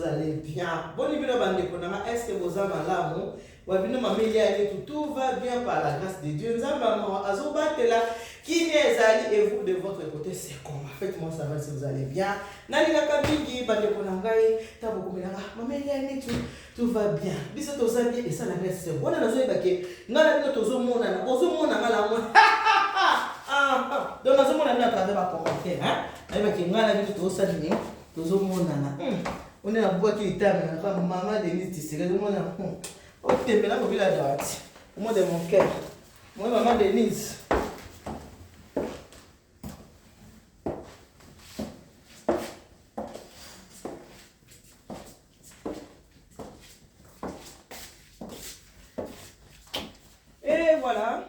vous allez bien. Boni bino bandeko na nga, est-ce que boza malamu? Wa bino mama Elia Nitu, tout va bien par la grâce de Dieu. Nzambe mawa azobatela kimia ezali et vous de votre côté c'est comment? Faites-moi savoir si vous allez bien. Nalingaka mingi bandeko na ngai, ntango bokomelaka mama Elia Nitu, tout va bien. Biso toza bien esalaka esengo. Wana nazoyeba ke ngai na bino tozomonana, bozomona ngai na mona. Ah, donc nazomona bino à travers ba commentaire, hein? Nayeba ke ngai na bino tozosala nini? Tozomonana. One nabwaki litame na mama Denise Tshisekedi, ozomona otembela kobila droite. Au moins de mon cœur. Moi maman Denise. Et voilà.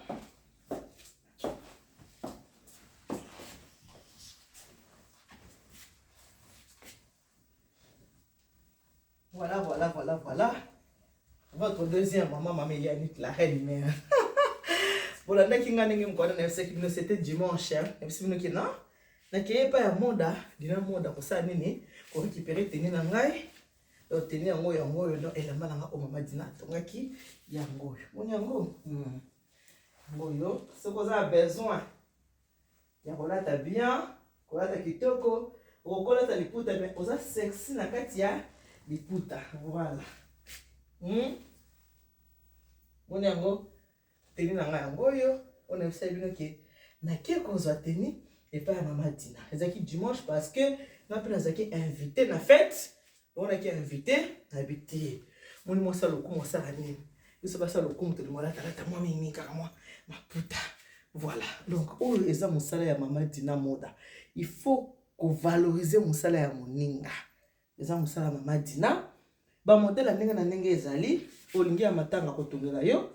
Voilà, voilà, voilà, voilà. Votre deuxième maman, maman Yannick, la reine mère. bolandaki nga ndenge mokolo nayebisaki bino c'était dimanche nayebisi bino ke non nakei epai ya moda dina moda kosala nini korécupérer tenue na ngai donc tenue yango yango oyo donc elamba na nga oyo mama dina atongaki yango oyo moni yango yango oyo soki oza na besoin ya kolata bien kolata kitoko okokolata liputa mais oza sexy na kati ya liputa voilà moni yango tenue na ngai yango oyo oyo nayebisaki bino ke nakie kozwa tenue epai ya mama Dina ezalaki dimanche parce que nga mpe nazalaki invité na fête onaki invité nayebi te moni mwasi ya lokumu asala nini biso basi ya lokumu tolingo alatalata mwa mingi kaka mwa maputa voilà donc oyo eza mosala ya mama Dina Moda il faut kovaloriser mosala ya moninga eza mosala ya mama Dina bamodele ya ndenge na ndenge ezali olingi ya matanga kotongela yo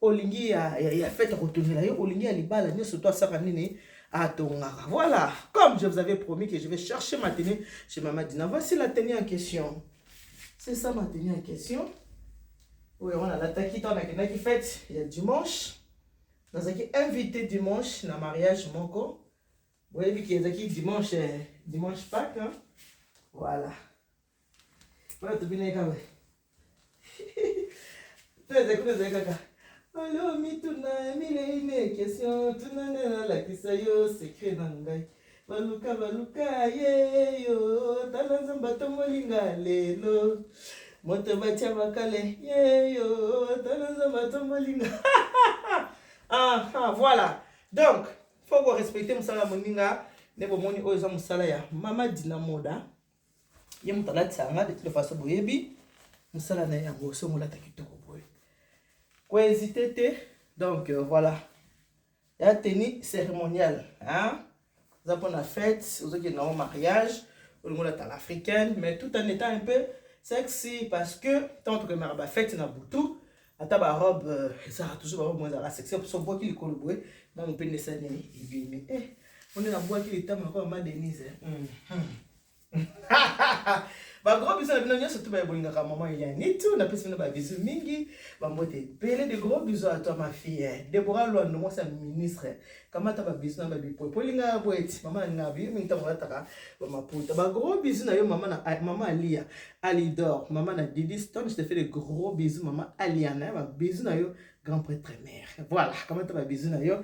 olingi ya fête kotongela yo olingi ya libala nyonso to asaka nini atongaka voilà comme je vous avais promis que je vais chercher ma tenue chez mama Dina voici la tenue en question c'est ça ma tenue en question oyo yango nalataki ntango nakendaki fête ya dimanche nazalaki invité dimanche na mariage moko boyebi ke ezalaki dimanche dimanche Pâques hein? Voilà wana tobinaki kaka to ezali kuna ezali kaka alo mituna mileine question tuna nde nalakisa yo secret na ngai baluka baluka ye yo tala nzambe atombolinga lelo moto batia bakale ye yo tala nzambe atombolinga ah, ah, voilà donc faut korespecter mosala ya moninga nde bomoni oyo eza mosala ya mama Dina Moda ye moto alatisa nga de toute façon boyebi mosala na ye yango soki olata kitoko boye kohésiter te donc voilà ya tenue cérémoniale hein eza mpona fête ozokende nango mariage olingi olata l'africaine mais tout en étant un peu sexy parce que ntango tokemaka bafête na butu ata barobe ezalaka toujours barobe mo ezalaka sexy so obwaki likolo boye mwa mopende esali nini ebimi eh onde nabwaki litama lokola mama Denise bagros bisous na bino nyonso tu bayebolingaka mama Eliani tu napesi bino babisous mingi bambote ebele de gros bisous à toi ma fille Deborah Lwando mwasi ya ministre kamata babisous na babipoe po olingaka boye ti mama nalingaka biyo mingi ntango olataka bamaputa bagros bisous na yo mama na mama Alia Alidor mama na Didi Stone je te fais de gros bisous mama Aliana babisous na yo grand prêtre mère voilà kamata babisous na yo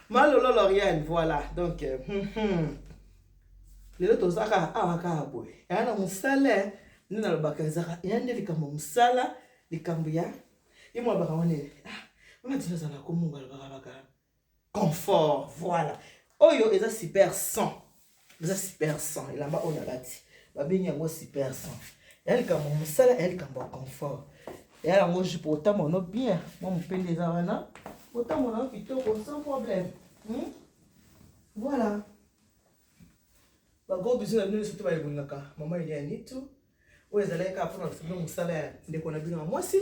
malolo Lauriane voilà donc lelo toza kaka awa kaka boye eya na mosala nde nalobaka ezaka eya nde likambo ya mosala likambo ya ye mo alobaka ngo nini ah mama Dina azala komo balobaka baka confort voilà oyo eza super 100 eza super 100 elamba oyo nalati babengi yango super 100 eya likambo ya mosala eya likambo ya confort eya yango jupe otambola no bien mwa mopende eza wana otambola no kitoko sans problème Voilà bagros bisous na bino nyonso to bayebongaka mama Elia Nitu oyo ezalaki kaka mpona bino mosala ya ndeko na bino ya mwasi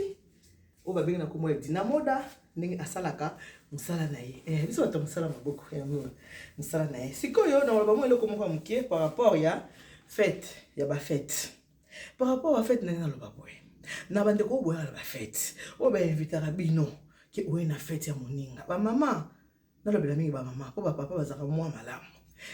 oyo babengi na kombo ya Dina Moda ndenge asalaka mosala na ye eh, biso bato ya mosala maboko yango mosala na ye sikoyo na baloba mwa eloko moko ya moke par rapport ya fête ya bafête par rapport ya fête ndenge naloba boye na bandeko oyo boyaka na bafête oyo bainvitaka bino ke oye na fête ya moninga bamama nalobela mingi bamama mpo bapapa bazalaka mwa malamu.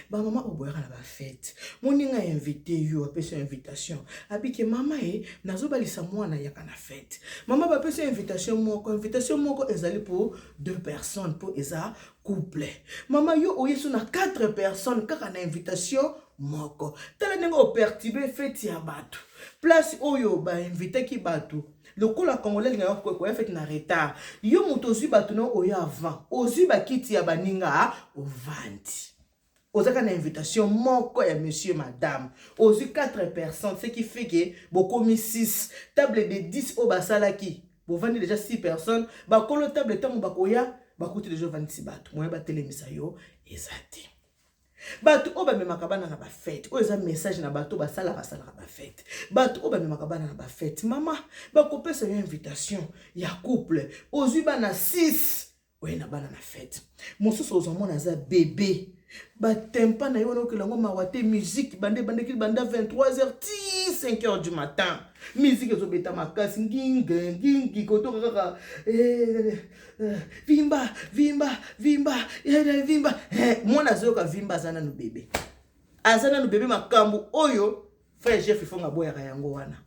Bamama oyo boyaka na bafete, moninga invite yo, apesi yo invitation, abike mama e nazobalisa mwana, yaka na fete. Mama, bapesi yo invitation moko, invitation moko ezali pour deux personnes, mpo eza couple. Mama, yo oye so na 4 personnes kaka na invitation moko. Tala ndenge operturbe fete ya bato. Place oyo bainvitaki bato, lokola Congolais alingaka koya fete na retard, yo moto ozwi bato na oyo avant, ozwi bakiti ya baninga, ovandi, ozaka na invitation moko ya monsieur, madame, ozwi 4 personnes, ce qui fait que bokomi 6. Table de 10 oyo basalaki, bovandi déjà 6 personnes. Bakolo table, ntango bakoya, bakuti déjà ovandisi bato. Moya batelemisa yo eza te. Bato oyo bamemaka bana na bafete, oyo eza message na bato basalaka salaka bafete. Bato oyo bamemaka bana na bafete, mama, bakopesa yo invitation ya couple, ozwi bana 6, oye na bana na fete. Mosusu ozwa mwana aza bebe, batempa na ye wana, okela yango mawa te. Musique banda ebandeki banda 23 h ti 5 h du matin, musique ezobeta makasi, nginge ngingi, kotoka kaka eh, eh, vimba vimba vimba eh, vimba. Mwana azoyoka vimba, aza nanu bebe, aza nanu bebe. Makambo oyo frère Jeff Ifonga aboyaka yango wana.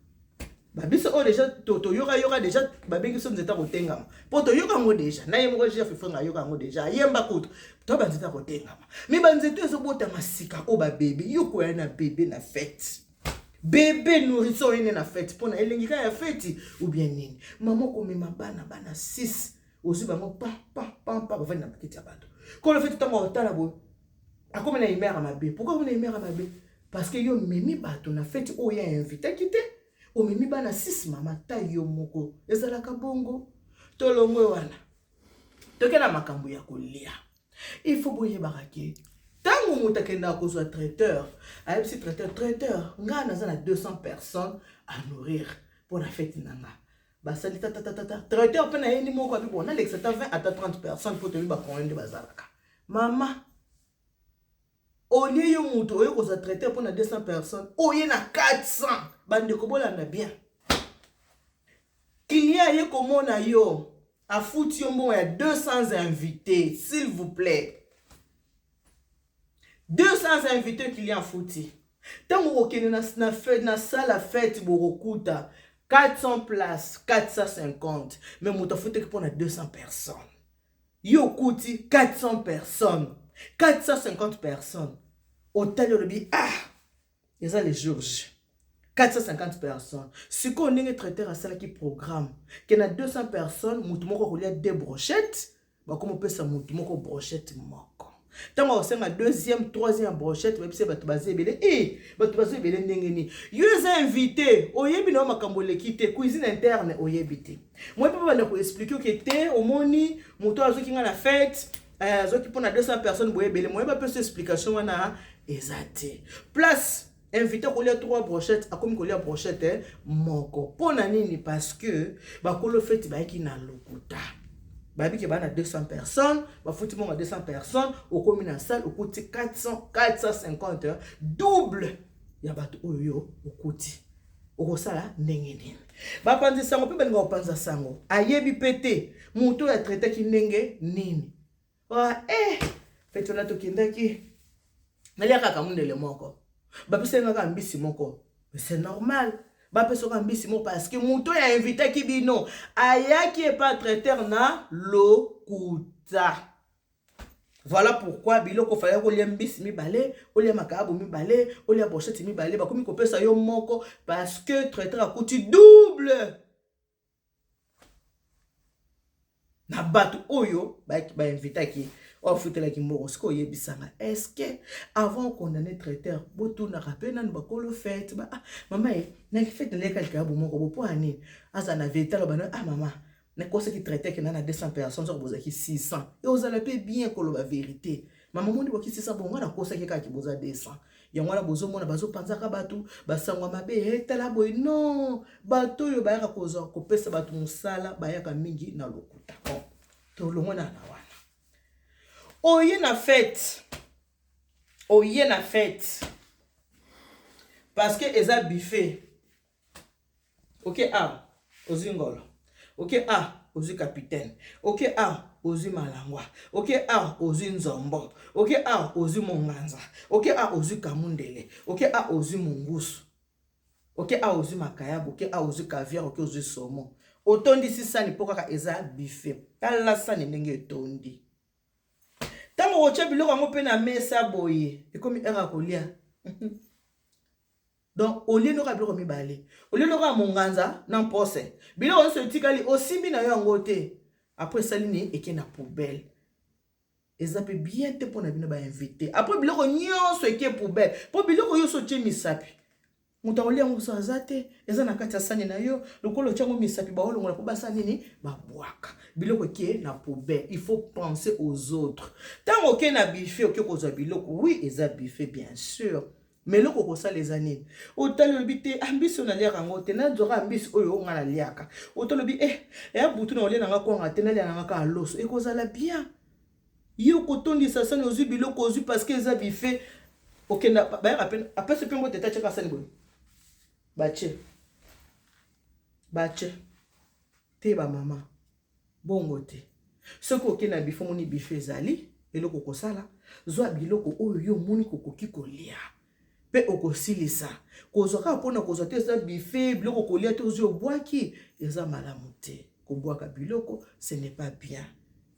Babiso oyo deja toyokayoka deja, babengi biso nzete kotengama, mpo toyoka yango deja na ye moko Jeff Ifonga ayoka yango deja, ayemba kutu to banzete ya kotengama. Me banzete ezobotama sika oyo, babebe, yo koya na bebe na fete, bebe nourrisson oyene na fete mpona elengi kaka ya feti ou bien nini? Mama, okomema bana, bana 6, ozwi bango pa pa pa pa, bavandi na bakiti ya bato. Kolo feti, ntango otala boye, akomi na humeur ya mabe. Pourquoi akomi na humeur ya mabe? Parce que yo memi bato na feti oyo ya invitaki te, omemi bana 6. Mama, ta yo moko, ezalaka bongo. Tolongwe wana, toke na makambo ya kolia. Il faut boyebaka ke ntango moto akendaka kozwa traiteur, ayebisi traiteur: "Traiteur, ngai naza na 200 personnes à nourrir mpo na fete na nga." Basali tatatatata, traiteur mpe nayeni moko abi: "Bon, nalekisa ata 20, ata 30 personnes, mpo toyebi bakongo nde bazalaka." Mama, olie yo moto oye kozwa traiteur mpo na 200 personnes, oye na 400. Bandeko, bolanda bien. Client aye komona yo, afuti yo mbongo ya 200 invités. S'il vous plaît, 200 invités client afuti. Ntango okokende na salle ya fete, bokokuta 400 place, 450, mais moto afutaki mpona 200 personnes, yo okuti 400 personnes, 450 personnes. Otali, olobi: "Ah, eza le jour J, 450 personnes." Sikoyo, ndenge traiteur asalaki programme ke na 200 personnes, motu moko akolia deux brochettes, bakomopesa motu moko brochette moko. Ntango akosenga deuxième, troisième brochette, bayebisi bato baza ebele. E bato baza ebele ndenge nini? Yo eza invité, oyebi na yo makambo eleki te, cuisine interne oyebi te. Moi mpe banda koexpliquer oke te. Omoni moto azoki nga na fete, azoki mpona 200 personnes, boye ebele. Moyeba mpe explication wana eza te. Place invité kolia 3 brochettes, akomi kolia brochette moko. Mpo na nini? Parce que bakolo feti bayaki na lokuta, bayebi ke baa na 200 personnes, bafuti mbongo ya 200 personnes. Okomi na salle, okuti 400, 450, double ya bato oyo yo okuti. Okosala ndenge nini? Bapanzi sango mpe balinga kopanza sango, ayebi mpe te moto oyo atraitaki ndenge nini. Eh, feti wana tokendaki, nalia kaka mundele moko, bapesaki kaka mbisi moko. C'est normal bapesaka mbisi moko, parce que moto oyo ainvitaki bino ayaki epa traiteur na lokuta. Voilà pourquoi biloko ofalaki kolia mbisi mibale, olia makayabu mibale, olia brochette mibale, bakomi kopesa yo moko, parce que traiteur akuti double na bato oyo bainvitaki, oyo afutelaki mbongo. Sikoyo oyebisanga, est-ce avant okondamner traiteur, botunaka mpe nanu bakolo fete ba: "Ah, mama ye, naki fete, naleka likayabu moko bo, mpo ya nini?" Aza na vérité, aloba na: "Ah mama, nakosaki traiteur kenda na 200 personnes, soko bozalaki 600." E ozala mpe bien koloba vérité: "Mama, moni boki 600, bongo nakosaki kaka boza 200." Yango wana bozomona bazopanzaka bato basangwa mabe. Etala boye, non, bato oyo bayaka kozwa kopesa bato mosala bayaka mingi na lokuta. Bon, tolongwe na wana. Oye na fete, oye na fete parce que eza buffet. Ok, a ozwi ngolo, ok, a ozwi capitaine, ok, a ozwi malangwa, oke awa ozwi nzombo, oke awa ozwi monganza, oke awa ozwi kamundele, oke awa ozwi mongusu, oke awa ozwi makayabu, oke awa ozwi caviar, oke ozwi saumon. Otondisi sani mpo kaka eza buffet. Tala sani ndenge etondi. Ntango okotya biloko yango mpe na mesa boye, ekomi heure ya kolia. Donc olie noka biloko mibale, olie noka ya monganza na mpose, biloko nyonso etikali osimbi na yo yango te. Après esali nini? Eke na poubelle. Eza mpe bien te mpo na bino bainvité. Après biloko nyonso eke poubelle, mpo biloko nyonso otie misapi, moto akolia yango so aza te. Eza na kati ya sani na yo, lokola otia yango misapi, baolongola mpo basala nini? Babwaka biloko eke na poubelle. Il faut penser aux autres. Ntango oke na buffet, oke kozwa biloko, oui, eza buffet bien sûr, mais eloko okosala eza nini? Otali, olobi te, ah, mbisi oyo naliaka yango te, nazwaka mbisi oyo nga naliaka. Otali, olobi, eh, eya butu na olia nanga kwanga te, nalia nanga kaka loso, ekozala bien. Yo kotondisa sani, ozwi biloko, ozwi parce que eza buffet. Okenda, bayaka mpe apesi mpe mbote, tatiaka sani boye, batie batie te. Bamama, bongo te. Soki okei na buffet, omoni buffet ezali, eloko kosala, zwa biloko oyo yo omoni kokoki kolia mpe okosilisa. Kozwa kaka mpona kozwa te, eza buffet, biloko kolia te, ozwi obwaki, eza malamu te. Kobwaka biloko, ce n'est pas bien,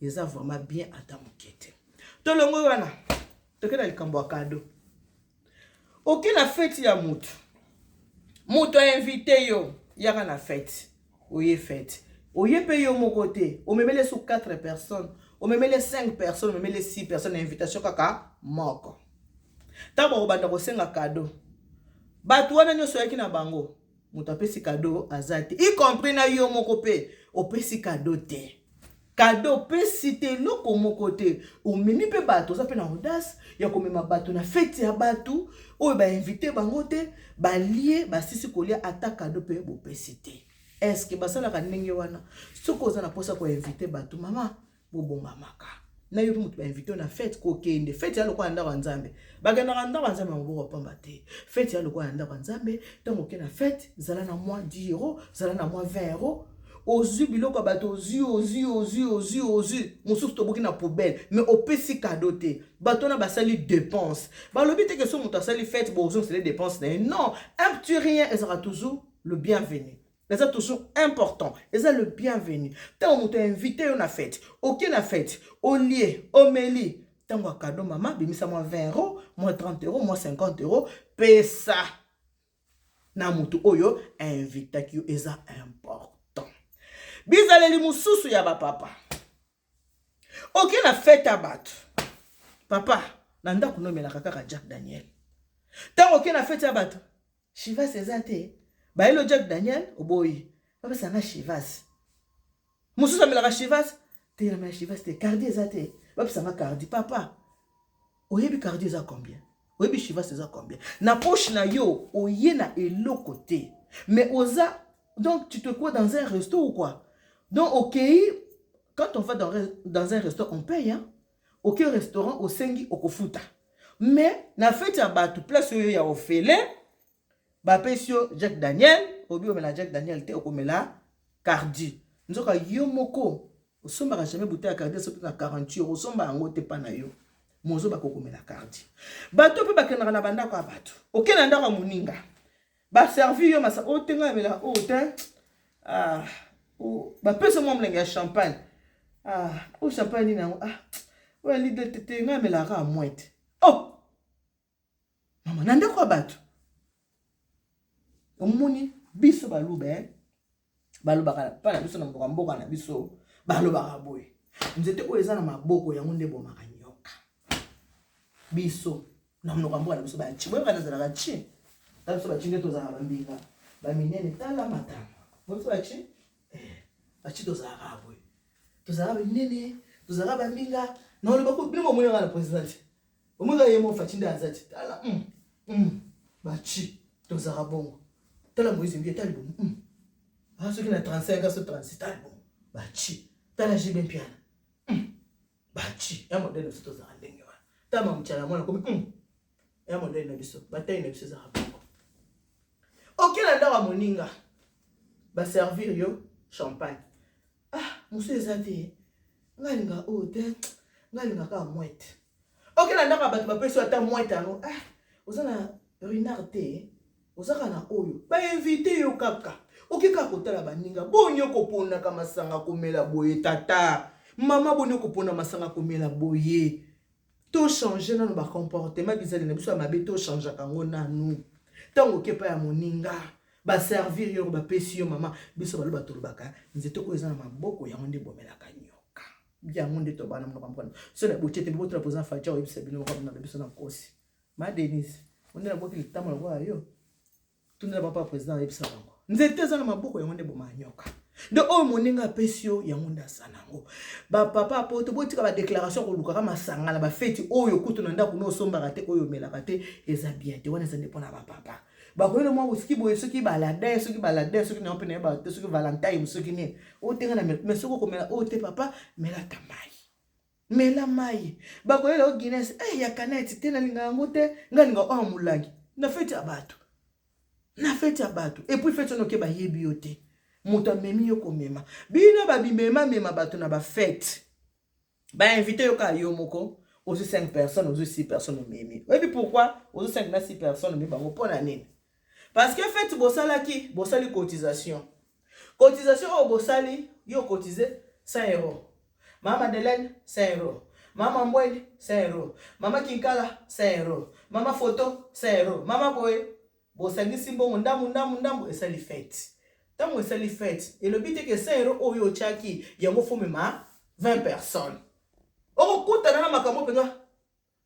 eza vraiment bien ata moke te. Tolongo wana, toke na likambo ya cadeau. Oke na feti ya motu, moto ainvite yo, yaka na fete, oye fete, oye mpe yo moko te, omemeli so 4 personnes, omemeli 5 personnes, omemeli 6 personnes na invitation kaka moko. Ntango bakobanda kosenga cadeau, bato wana nyonso oyaki na bango, moto apesi cadeau aza te, y compris na yo moko mpe opesi cadeau te. Cadeau opesi te, eloko moko te. Omemi mpe bato, oza mpe na audace ya komema bato na feti ya bato oyo bainvite bango te, balie, basisi kolia, ata cadeau mpe bopesi te. Est-ce basalaka ndenge wana? Soki oza na mposa koinvite bato, mama, bobongamaka na yo mpe moto bainvite na fete. Kokende fete ya lokola ndako ya Nzambe, bakendaka ndako ya Nzambe ya maboko pamba te. Fete ya lokola ya ndako ya Nzambe, ntango oke na fete, zala na mwa 10 euro, zala na mwa 20 euro. Ozwi biloko ya bato, ozwi, ozwi, ozwi, ozwi, ozwi, mosusu toboki na poubelle, mais opesi cadeau te. Bato wana basali dépense, balobi te ke so moto asali fete, bozongisele dépense na ye. Non, un petit rien ezalaka toujours le bienvenu, eza toujours important, eza le bienvenu. Ntango moto ainvite yo na fete, oke na fete, olie, omeli, ntango ya cadeau, mama, bimisa mwa 20 euro, mwa 30 euro, mwa 50 euro, pesa na motu oyo ainvitaki yo, eza important. Bizaleli mosusu ya bapapa: oke na fete ya bato, papa, na ndako nomelaka kaka Jack Daniel. Ntango oke na fete ya bato, Chivas eza te, bayelo Jack Daniel, oboyi, bapesanga Chivas. Mosusu amelaka Chivas te, namela Chivas te. Cardi eza te, bapesanga Cardi. Papa, oyebi Cardi eza combien? Oyebi Chivas eza combien? Na poche na yo oye na eloko te, mais oza, donc tu te crois dans un resto ou quoi? Donc okei, quand on va dans un resto, on paye, hein? Oke restaurant, osengi, okofuta. Mais na fete ya bato, place oyo ya ofele, bapesi yo Jack Daniel, obi omela Jack Daniel te, okomela Cardi. Nzoka yo moko osombaka jamais bouteille ya Cardi, soki na 48 euro osomba yango te mpa na yo mozo bakokomela Cardi. Bato mpe bakendaka na bandako ya bato, oke na ndako ya moninga, baservi yo masa oyo te, ngai amela oyo te. Ah, bapesa mwa molenge ya champagne. Ah, oyo champagne nini yango? Ah, oyo alide te te, ngai amelaka ya moins te. Oh mama, na ndako ya bato, omoni biso baluba, eh? Balobaka mpa na biso na mboka, mboka na biso, balobaka boye: nzete oyo eza na maboko, yango nde ebomaka nyoka. Biso na monoko ya mboka na biso baci, boyebaka nazalaka ci ta biso baci nde tozalaka bambinga baminene. Tala matama, biso baci, eh, baci tozalaka boye, tozalaka minene, tozalaka bambinga. Na oloba bino bomoni kaka na président te, omoni kaka ye mo Fatshi nde aza ti. Tala, baci tozalaka bongo. Tala Moïse Mbiye, tala libomo, ah, soki na 35 so 36, tala libomo, baci. Tala JB Mpiana, baci ya modèle na biso, tozalaka ndenge wana. Tala mamutyala mwana komi, ya modèle na biso, batai na biso ezalaka bongo. Oke na ndako ya moninga, baservir yo champagne. Ah, mosusu eza te. Ngai alinga oyo te, ngai alinga kaka mwete. Oke na ndako ya bato bapesi yo ata mwete yango, ah, oza na renard te, oza kaka na oyo. Bainvite yo kaka, oke kaka kotala baninga. Boni okoponaka masanga komela boye tata, mama, boni okopona masanga komela boye. To changer nanu ba comportement, bizali na biso ya mabe, to changeaka yango nanu. Ntango oke epai ya moninga, baservir yo, bapesi yo mama, biso baloba tolobaka nzete oyo eza na maboko yango nde bomelaka nyoka. Yango nde tobana monoko mokano. So na botie te botola président Fatia oyebisa bino makambo na biso na nkosi. Ma Denise, onde na boki litama lokola yo. Tundela papa président ayebisa bango. Nzete eza na maboko yango nde bomaka nyoka. Nde oyo moninga apesi yo yango nde aza nango. Bapapa poto botika badéclaration kolukaka masanga na bafeti oyo kutu na ndako no osombaka te, oyo omelaka te, eza bien te. Wana eza nde mpona bapapa. Bakoyela mwa whisky boye, soki baladin, soki baladin, soki nango mpe nayeba te, soki valentine, soki nini. Oyo te nga na mela, mais soki okomela oyo te papa, mela ata mai. Mela mai. Bakoyela yo Guinness, eh ya canette te, nalinga yango te, nga nalinga oyo molangi. Na feti ya bato. Na feti ya bato. Et puis feti wana oke bayebi yo te. Moto amemi yo komema. Bino babimema mema bato na ba fete. Ba invité yo kaka yo moko, ozwi 5 personnes, ozwi 6 personnes omemi. Oyebi pourquoi ozwi 5 na 6 personnes omemi bango mpo na nini? Parce que fete bosalaki, bosali cotisation. Cotisation oyo bosali, yo cotiser 100 euros. Mama Madeleine 100 euros. Mama Mbweni 100 euros. Mama Kinkala 100 euros. Mama Photo 100 euros. Mama Boye, bosangisi mbongo ndambu ndambu ndambu esali fete. Ntango esali fete, elobi te ke 100 euros oyo otiaki yango fo mema 20 personnes. Okokutana na makambo mpenza.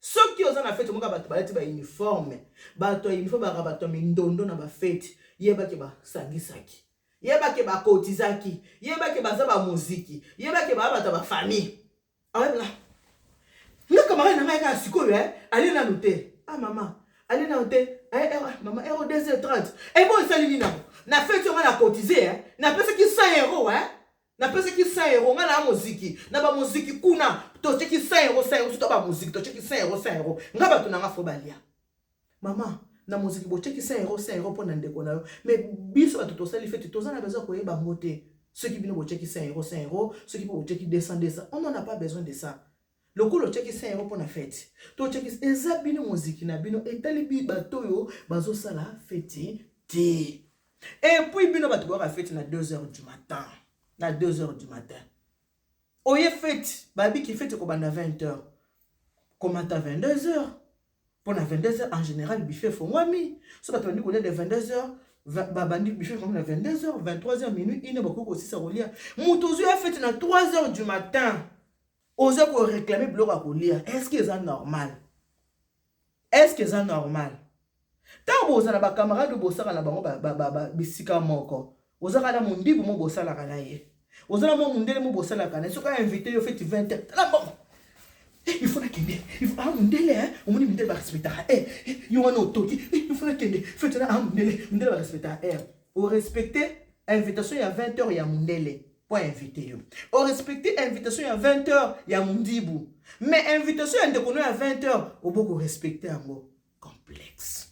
Soki oza na fete omoka bato balati ba uniforme, bato ya uniforme baka bato ya mindondo na ba fete, yebake basangisaki, yebake bakotizaki, yebake baza ba muziki, yebake baa bato ya ba famille. Awebela nga camarade na ngai kaka sikoyo eh, ale nanu te. Ah mama, ale nanu te. Eh, eh, mama, euro 2h30. Eh bon, esali nini nango? Na fete nga na cotiser eh, napesaki 100 euros eh. Napesaki 100 euros nga na moziki na ba moziki kuna totiaki 100 euros 100 euros to ba moziki totiaki 100 euros 100 euros nga bato na nga fo balia. Mama, na moziki botiaki 100 euros 100 euros mpo na ndeko na yo, mais biso bato tosali feti toza na besoin koyeba yango te. Soki bino botiaki 100 euros 100 euros, soki mpo botiaki 200 200, on n'en a pas besoin de ça. Lokola otiaki 100 euros mpo na feti, totiaki eza bino moziki na bino etali bi bato oyo bazosala feti te. Et puis bino bato boyaka feti na 2 heures du matin, na 2 heures du matin oye feti, babiki feti ekobanda 20 heures, komata 22 heures mpo na 22 heures en général buffet efongwami. So bato bandi kolia de 22 heures, babandi buffet efongwami na 22 heures, 23 heures, minuit, 1 heure bakoki kosisa kolia. Moto ozwi ya feti na 3 heures du matin, oza koréclamer biloko ya kolia, est ce que eza normal? Est ce que eza normal? Ntango boza na bacamarade oyo bosaka na bango bisika moko, ozaka na mondibu mo bosalaka na ye, oza na mwa mondele mo bosalaka na ye, soki ainvite yo feti 20 heures, tala mbongo, il faut nakende, ah mondele, omoni mindele barespectaka, yo wana otoki, il faut nakende feti wana, ah mondele, mondele barespectaka heure. Orespecte invitation ya 20 heures ya mondele po invité yo, orespecte invitation ya 20 heures ya mondibu, mais invitation ya ndeko no ya 20 heures obo korespecte yango. Complexe.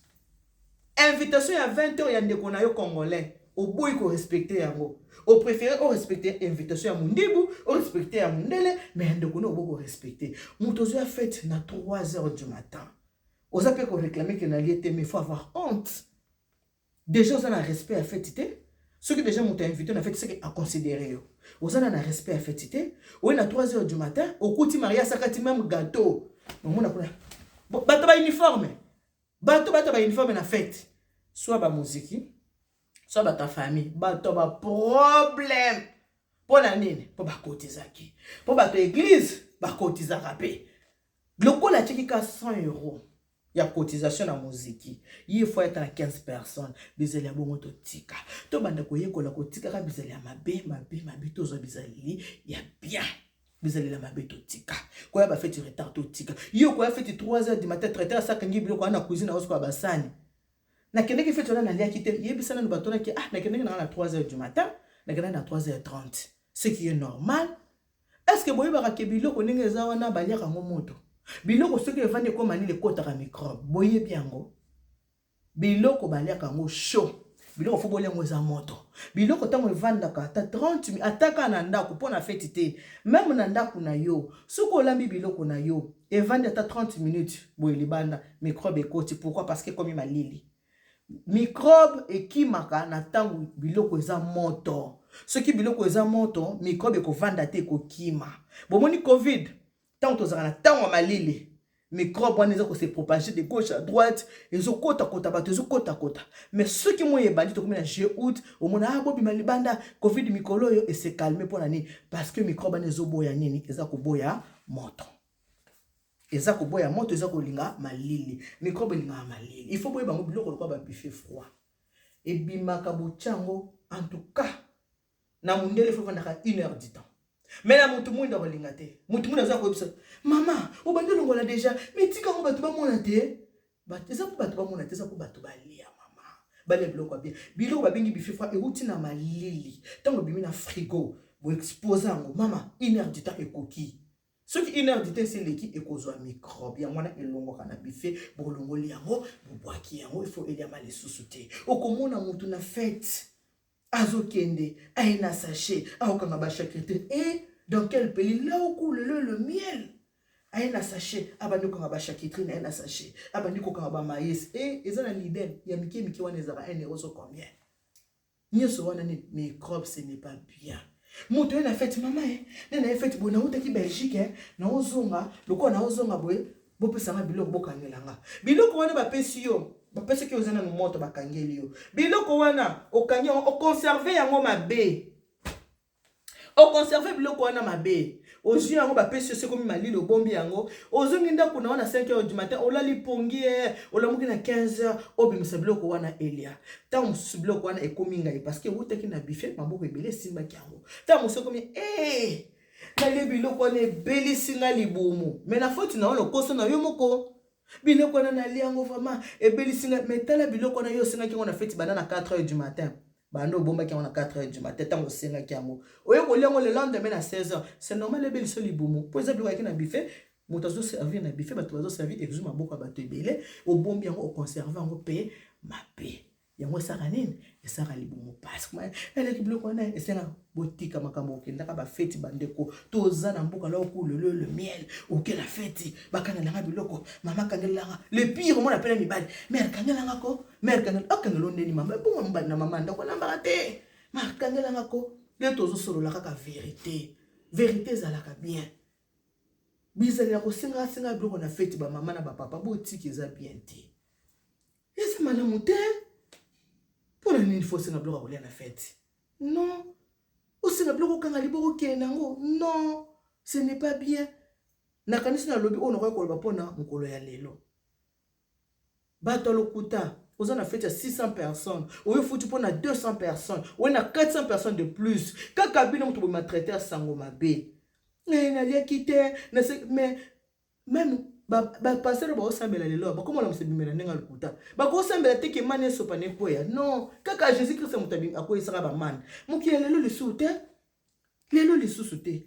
Invitation ya 20 heures ya ndeko na yo congolais oboyi korespecte yango, opréféré orespecte invitation ya mondibu, orespecte ya mondele, mais ya ndeko no obo korespecte. Moto ozwi ya fete na 3 heures du matin, oza mpe koréclame ke nalie te, mais faut avoir honte. Déjà oza na respect ya fete te. Soki déjà moto ainvité na fete, seke aconsidéré yo, oza na respect ya fete te. Oye na 3 heures du matin, okuti maria asakati même gâteau, omona kuna bato bauniforme, bato bauniforme na fete, soit bamoziki, soit bato ya famille, bato baproblème. Mpo na nini? Mpo bakotizaki, mpo bato ya église bakotizaka mpe. Lokola atiaki ka 100 euros ya cotisation na moziki, ye fo ayata na 15 personnes. Bizali ya bongo totika, tobanda koyekola kotikaka bizali ya mabe mabe mabe, tozwa bizaleli ya bien. Bizaleli ya mabe totika, koya bafeti retard totika. Yo koya feti 3 heures du matin, traiteur asakangi biloko wana na cuisine, aosokola basani. Nakendeki feti wana, naliaki te. Yebisa nanu bato naki, ah, nakendeki nanga na 3 heures du matin, nakendaki na 3 heures 30, ce qui est normal. Est ce que boyebaka ke biloko ndenge eza wana baliaka yango moto? Biloko soki evandi ekóma nini, ekɔtaka microbe. Boyebi yango? Biloko baliaka yango chaud. Biloko faut bolia yango eza moto. Biloko ntango evandaka ata 30, ata kaka na ndako mpo na feti te, meme na ndako na yo, soki olambi biloko na yo evandi ata 30 minutes boye libanda, microbe ekoti. Pourquoi? Parce que ekomi malili. Microbe ekimaka na ntango biloko eza moto. Soki biloko eza moto, microbe ekovanda te, ekokima. Bomoni Covid, ntango tozalaka na ntango ya malili, microbe wana eza kose propager de gauche à droite, ezokotakota bato, ezokotakota. Mais soki moi ebandi, tokomi na juillet, août, omona, ah, bobima libanda, Covid mikolo oyo ese calme. Mpo na nini? Parce que microbe wana ezoboya nini? Eza koboya moto, eza koboya moto, eza kolinga malili. Microbe elingaka malili. Il faut boyeba yango. Biloko lokola babuffet froid ebimaka, botya yango en tout cas na mondele, faut efandaka une heure du temps. Mais na motu mwindu akolinga te. Motu mwindu aza koyebisa: "Mama, obandi olongola déjà, mais tika yango bato bamona te." Eza mpo bato bamona te, eza mpo bato balia. Mama, balia biloko ya bien. Biloko babengi buffet froid euti na malili. Ntango ebimi na frigo, boexpose yango, mama, une heure du temps ekoki. Soki une heure du temps esi eleki, ekozwa microbe. Yango wana elongwaka na buffet, bolongoli yango, bobwaki yango, ifo eliama lisusu te. Okomona motu na fête azokende, aye na sachet, aokanga bacharcuterie. E dans quel pays là où coule le miel? Aye na sachet, abandi kokanga bacharcuterie na ye na sachet, abandi kokanga bamaïs. E eza na Lidl ya mike mike wana, ezalaka 1 euro so combien. Nyonso wana nini? Microbe. Ce n'est pas bien. Moto oye na fête, mama e nde na ye fête boye, nautaki Belgique, e naozonga, lokola naozonga boye, bopesanga biloko, bokangelanga biloko wana. Bapesi yo, bapesaki yo, oza nanu moto, bakangeli yo biloko wana, okangi yango, oconserve yango mabe, oconserve biloko wana mabe. Ozwi yango, bapesi yo, sekomi malili, obombi yango, ozongi ndako na yo na 5 heures du matin, olali pongi, e olamuki na 15 heures, obimisa biloko wana elia. Ntango mosusu biloko wana ekomi ngai, parce que eutaki na buffet, maboko ebele esimbaki yango. Ntango mosusu ekomi e nalie biloko wana, ebelisi nga libumu. Mais na foti na yo, lokoso na yo moko, biloko wana nalia yango, vraiment ebelisi nga. Mais tala, biloko wana yo osengaki yango na feti banda na 4 heures du matin, banda obombaki yango na 4 heures du matin. Ntango osengaki yango, oye kolia yango le lendemain na 16 heures, c'est normal ebelisa libumu, mpo eza biloko yaki na buffet. Moto azoservir na buffet, bato bazoservir, ezwi maboko ya bato ebele. Obombi yango, oconserve yango mpe mabe. Yango esaka nini? Esaka libumu pasi. Eleki biloko wana esenga botika makambo okendaka bafeti. Bandeko, toza na mboka là où coule le miel. Okela feti, bakangelanga biloko, mama kangelanga. Le pire, omona pene mibali: "Mère, kangelanga ko, mère, kangela." Akangela ndeni? Mama, ebongo mobali na mama ndako alambaka te. Ma kangelanga ko. Nde tozosolola kaka vérité. Vérité ezalaka bien. Bizalela kosenga senga biloko na feti, bamama na bapapa, botika, eza bien te, eza malamu te. Mpo na nini faut osenga biloko ya kolia na feti? Non, osenga biloko, okanga liboko, okende yango, non, ce n'est pas bien. Nakanisi nalobi oyo nakoki koloba mpona mokolo ya lelo. Bato ya lokuta, oza na feti ya 600 personnes, oyo futi mpo na 200 personnes, oyo na 400 personnes de plus, kaka bino moto boyema traiteur sango mabe. Naliaki te. Mais même bapasteur baosambela lelo, bakomona mosebimela ndenge ya lokuta. Bakosambela te ke mani esopana ekweya, non. Kaka Jésus Christ moto akweyisaka bamani. Mokili ya lelo lisusu te, lelo lisusu te.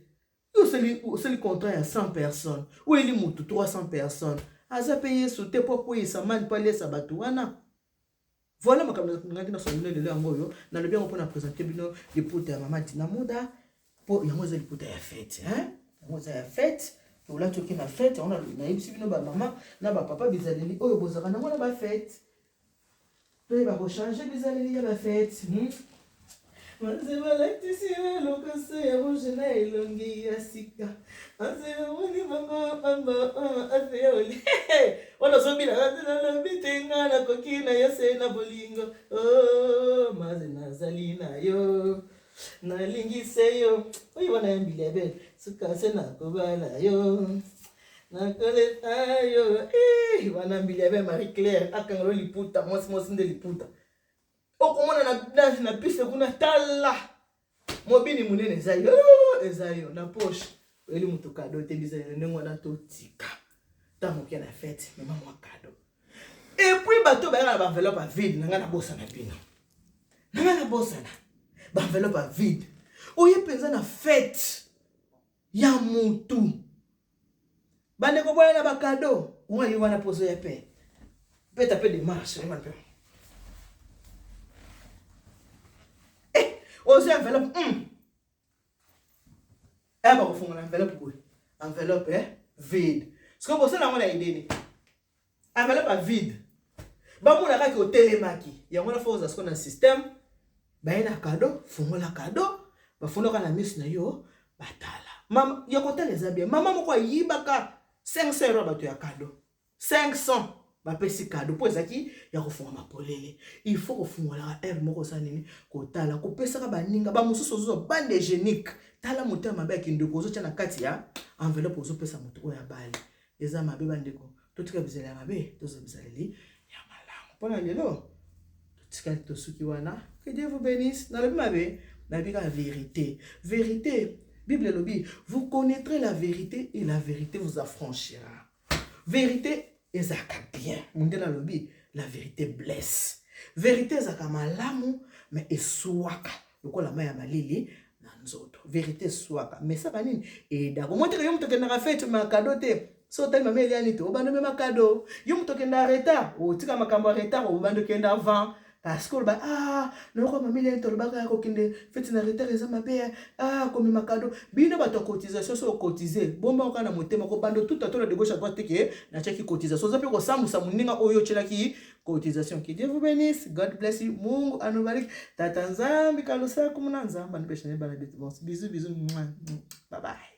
Osali contrat ya 100 personnes, oyeli motu 300 personnes, aza mpe Yesu te mpo akweyisa mani mpo alesa bato wana. Voilà makambo ngaki nasolo bino lelo. Yango oyo nalobi yango mpona présente bino liputa ya mama Dina Muda, mpo yango eza liputa ya fête, yango eza ya fête. Olati, oke na fête. Yango nayebisi bino, bamama na bapapa, bizaleli oyo bozalaka nango na bafête, toyeba kochange bizaleli ya bafête. Manze balatisi lokoso ya rouge na elongi ya sika. Manze bamoni bango pamba afeya oli wana ozobina. Nalobi te, nga nakoki na yo se na bolingo. Maze nazali na yo, nalingi se yo. Oyo wana ya mbili ya bele, suka se nakobala yo, nakoleta yo. Wana mbili ya bele. Marie Claire akangelo liputa, mwasi mwasi nde liputa. Okomona na piste kuna, tala mobini monene eza yo, eza yo na poche, oyeli moto cadeau te. Bizaleli ndenge wana totika. Ntango oke na fête, mema mwa cadeau. Et puis bato bayaka na baenveloppe ya vide, na ngai nabosana bino, na ngai nabosana baenveloppe ya vide. Oye mpenza na fête ya mutu, bandeko, boya na bacadeau. Mwa ye wana mpo ozoya mpe beta mpe démarche wana mpe. Ozwi enveloppe, Eh bakofungola enveloppe boye. Enveloppe eh, vide. Sikoyo bosala yango na idée nini? Enveloppe ya vide. Bamona kaka otelemaki. Yango wana fo oza sikoyo na système. Baye na cadeau, fungola cadeau. Bafungolaka na miso na yo, batala. Mama, ya kotala eza bien. Mama moko ayibaka 500 euros ya bato ya cadeau. 500 bapesi cadeau mpo ezalaki ya kofungwama polele. Il faut kofungolaka heure moko osala nini? Kotala, kopesaka baninga bamosusu ozozwa bande hygiénique. Tala motema mabe ya kindoki ozotya na kati ya enveloppe ozopesa moto oyo abali. Eza mabe bandeko, totika bizaleli ya mabe, tozwa bizaleli ya malamu. Mpo na lelo totikali tosuki wana. Que Dieu vous bénisse. Nalobi mabe, nalobi kaka vérité. Vérité, Bible elobi, vous connaîtrez la vérité et la vérité vous affranchira. Vérité ezalaka bien. Mundele alobi la vérité blesse. Vérité ezalaka malamu mais eswaka lokola mai ya malili na nzoto. Vérité eswaka mais esaka nini? Edako. Moi teke yo moto okendaka fete ma cadeau te. So otali mama Eliane te, obanda omema cadeau. Yo moto okenda retard, otika makambo ya retard, obanda okenda avant. Parce que oloba ah nayoka mama Eliane tolobaka ya kokende feti na retard eza mabe, ah komema cadeau. Bino bato ya cotisation so okotize bomba kaka na motema kobanda otuta to na de gauche à droite te ke natiaki cotisation. Oza mpe kosambusa moninga oyo otielaki cotisation. Que Dieu vous bénisse, God bless you, Mungu anubariki, Tata Nzambi kalusaku muna Nzambe anipesha bana bitu. Bon, bisous bisous, bye bye.